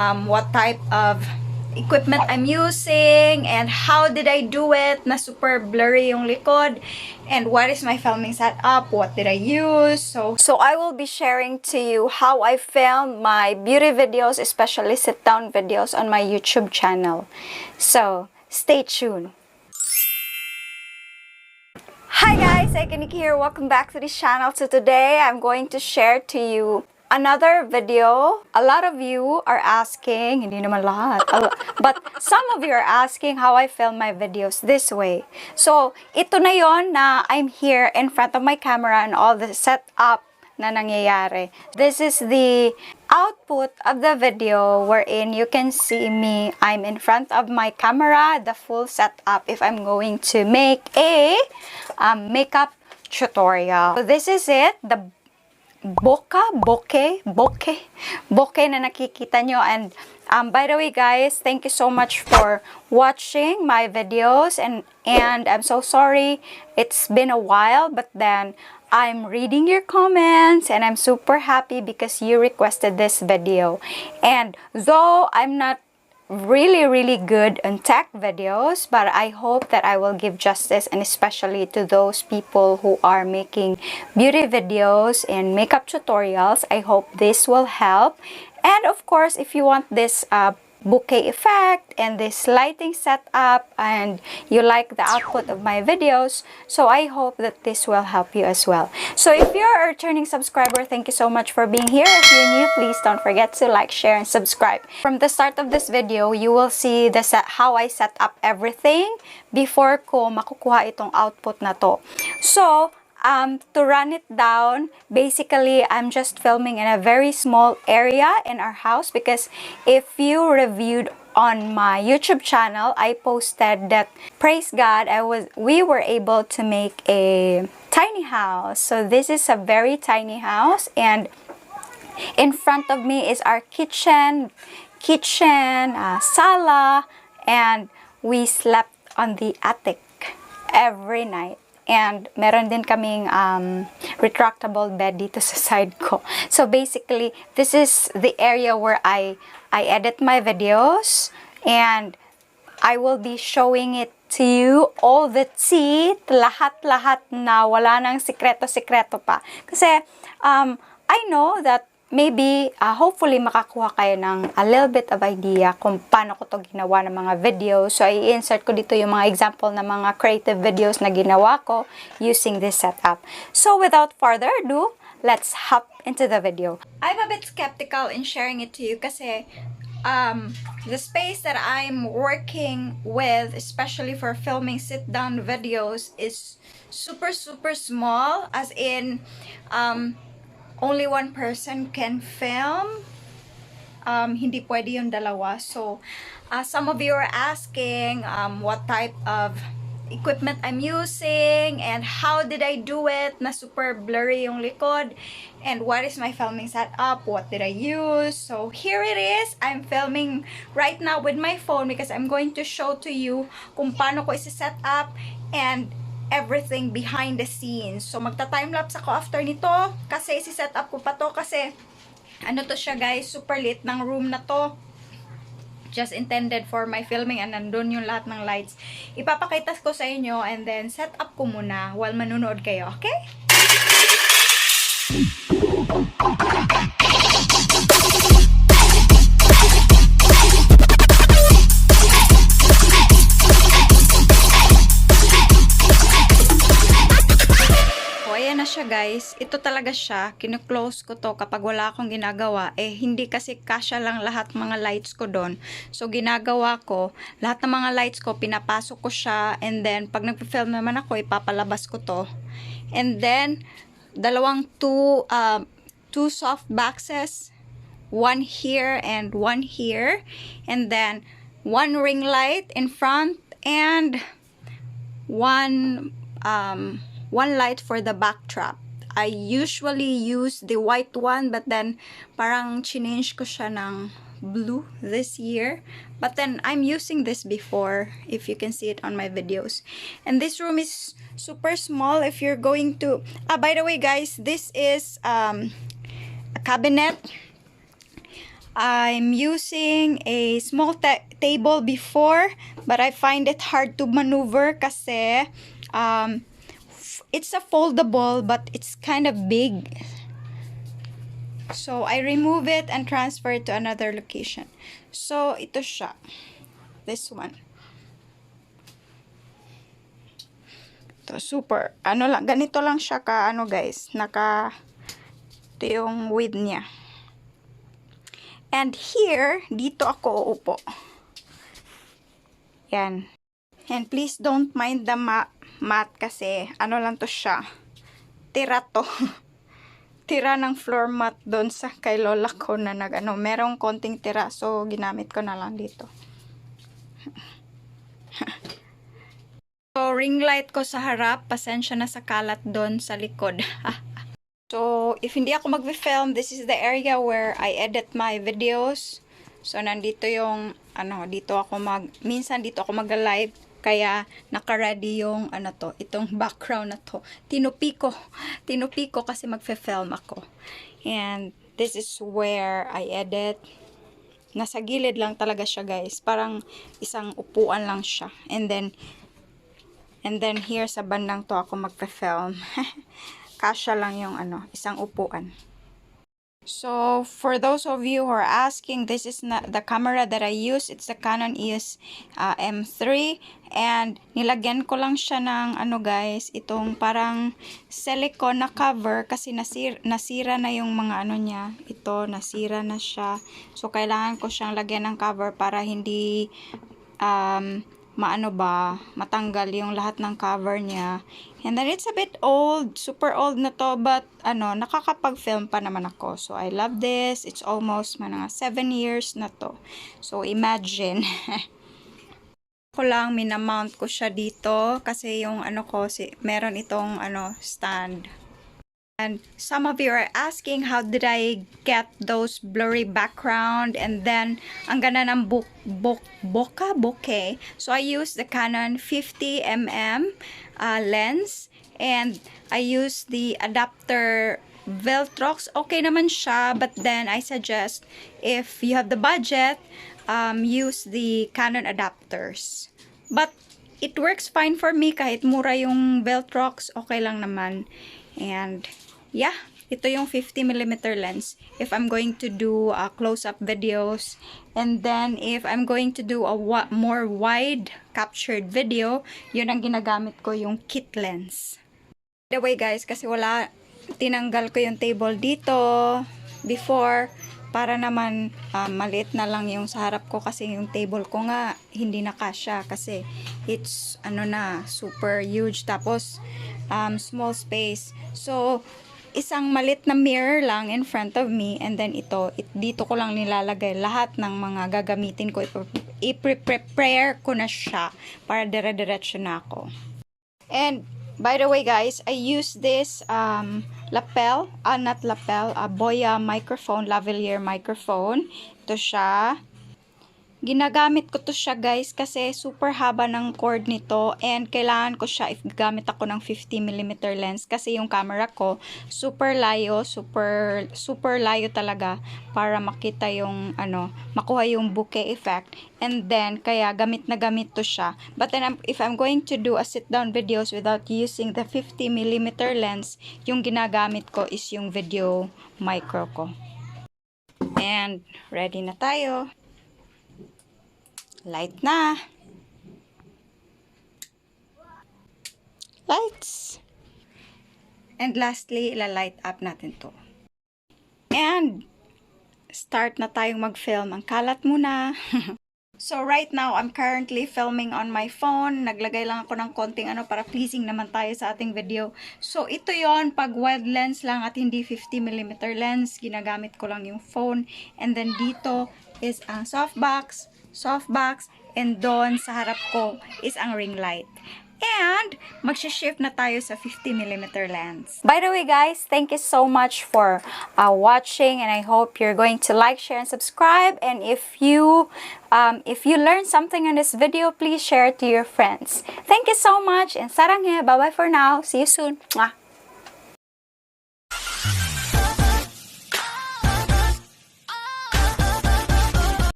What type of equipment I'm using and how did I do it na super blurry yung likod and what is my filming setup, what did I use. So I will be sharing to you how I film my beauty videos, especially sit down videos on my YouTube channel. So stay tuned. Hi guys, Ikanik here. Welcome back to this channel. So today I'm going to share to you another video. A lot of you are asking, hindi naman lahat, but some of you are asking how I film my videos this way. So ito na yon na I'm here in front of my camera and all the setup na nangyayari. This is the output of the video wherein you can see me. I'm in front of my camera, the full setup if I'm going to make a makeup tutorial. So this is it, the boka, bokeh, bokeh, bokeh na nakikita nyo. And by the way, guys, thank you so much for watching my videos. And I'm so sorry it's been a while, but then I'm reading your comments and I'm super happy because you requested this video. And though I'm not really, really good on tech videos, but I hope that I will give justice, and especially to those people who are making beauty videos and makeup tutorials. I hope this will help. And of course, if you want this bokeh effect and this lighting setup and you like the output of my videos, so I hope that this will help you as well. So if you're a returning subscriber, thank you so much for being here. If you're new, please don't forget to like, share, and subscribe. From the start of this video, you will see the set, how I set up everything before ko makukuha itong output na to. So to run it down, basically, I'm just filming in a very small area in our house because if you reviewed on my YouTube channel, I posted that, praise God, I was we were able to make a tiny house. So this is a very tiny house, and in front of me is our kitchen, sala, and we slept on the attic every night. And meron din kaming retractable bed dito sa side ko. So basically, this is the area where I edit my videos and I will be showing it to you, all the tea, lahat-lahat na wala nang sikreto-sikreto pa. Kasi I know that maybe, hopefully, makakuha kayo ng a little bit of idea kung paano ko to ginawa ng mga videos. So, i-insert ko dito yung mga example ng mga creative videos na ginawa ko using this setup. So, without further ado, let's hop into the video. I'm a bit skeptical in sharing it to you kasi the space that I'm working with, especially for filming sit-down videos, is super, super small. As in, only one person can film. Hindi pwede yung dalawa. So, some of you are asking what type of equipment I'm using and how did I do it na super blurry yung likod and what is my filming setup, what did I use. So here it is. I'm filming right now with my phone because I'm going to show to you kung paano ko isi-set up and everything behind the scenes. So magta-timelapse ako after nito kasi isi-set up ko pa to kasi ano to siya, guys, super liit ng room na to, just intended for my filming, and nandun yung lahat ng lights. Ipapakita ko sa inyo and then set up ko muna while manunood kayo, okay? O, ayan na siya, guys. Ito talaga siya. Kino-close ko to kapag wala akong ginagawa. Eh, hindi kasi kasya lang lahat mga lights ko doon. So, ginagawa ko, lahat ng mga lights ko, pinapasok ko siya. And then, pag nagpe-film naman ako, ipapalabas ko to. And then, dalawang two soft boxes. One here and one here. And then, one ring light in front and one light for the backdrop. I usually use the white one, but then parang change ko siya ng blue this year. But then I'm using this before, if you can see it on my videos. And this room is super small if you're going to, ah, by the way, guys, this is a cabinet. I'm using a small table before, but I find it hard to maneuver kasi it's a foldable, but it's kind of big. So, I remove it and transfer it to another location. So, ito siya. This one. Ito, super. Ano lang, ganito lang siya ka, ano guys, ito yung width niya. And here, dito ako uupo. Yan. And please don't mind the mat kasi ano lang to siya. Tira to. Tira ng floor mat doon sa kay lola ko na nag ano, merong konting tira, so ginamit ko na lang dito. So ring light ko sa harap, pasensya na sa kalat doon sa likod. So if hindi ako mag-film, this is the area where I edit my videos. So nandito yung ano, dito ako mag minsan dito ako mag-live, kaya naka-ready yung ano to, itong background na to. Tinupi ko. Tinupi ko kasi magfe-film ako. And this is where I edit. Nasa gilid lang talaga siya, guys. Parang isang upuan lang siya. And then here sa bandang to ako magfe-film. Kasya lang yung ano, isang upuan. So, for those of you who are asking, this is not the camera that I use. It's the Canon EOS M3. And nilagyan ko lang siya ng ano guys, itong parang silicone na cover kasi nasira na yung mga ano niya. Ito, nasira na siya. So, kailangan ko siyang lagyan ng cover para hindi maano ba, matanggal yung lahat ng cover niya. And then it's a bit old, super old na to, but ano, nakakapag-film pa naman ako. So I love this. It's almost mga 7 years na to. So imagine. Ko lang, minamount ko siya dito kasi yung ano ko, si, meron itong ano, stand. And some of you are asking how did I get those blurry background and then ang ganda ng bokeh. So I use the Canon 50 mm lens and I use the adapter Viltrox. Okay naman siya, but then I suggest if you have the budget, use the Canon adapters. But it works fine for me kahit mura yung Viltrox, okay lang naman. And yeah, ito yung 50 mm lens if I'm going to do close-up videos. And then if I'm going to do a more wide captured video, yun ang ginagamit ko, yung kit lens. By the way guys, kasi wala, tinanggal ko yung table dito before para naman maliit na lang yung sa harap ko kasi yung table ko nga hindi na kasya kasi it's ano na, super huge, tapos small space. So isang maliit na mirror lang in front of me and then ito, dito ko lang nilalagay lahat ng mga gagamitin ko. I-prepare ko na siya para dire-diretso na ako. And by the way guys, I use this lapel, not lapel, a Boya microphone, lavalier microphone. Ito siya. Ginagamit ko to siya guys kasi super haba ng cord nito and kailangan ko siya if gagamit ako ng 50 mm lens kasi yung camera ko super layo, super super layo talaga para makita yung ano, makuha yung bokeh effect, and then kaya gamit na gamit to siya. But then if I'm going to do a sit down videos without using the 50 mm lens, yung ginagamit ko is yung video micro ko. And ready na tayo. Light na. Lights. And lastly, ila-light up natin to. And start na tayong mag-film. Ang kalat muna. So right now, I'm currently filming on my phone. Naglagay lang ako ng konting ano para pleasing naman tayo sa ating video. So ito yon, pag wide lens lang at hindi 50 mm lens, ginagamit ko lang yung phone. And then dito is ang softbox, and doon sa harap ko is ang ring light. And magsha-shift na tayo sa 50 mm lens. By the way guys, thank you so much for watching and I hope you're going to like, share, and subscribe. And if you learned something in this video, please share it to your friends. Thank you so much and saranghae. Bye-bye for now. See you soon. Mwah.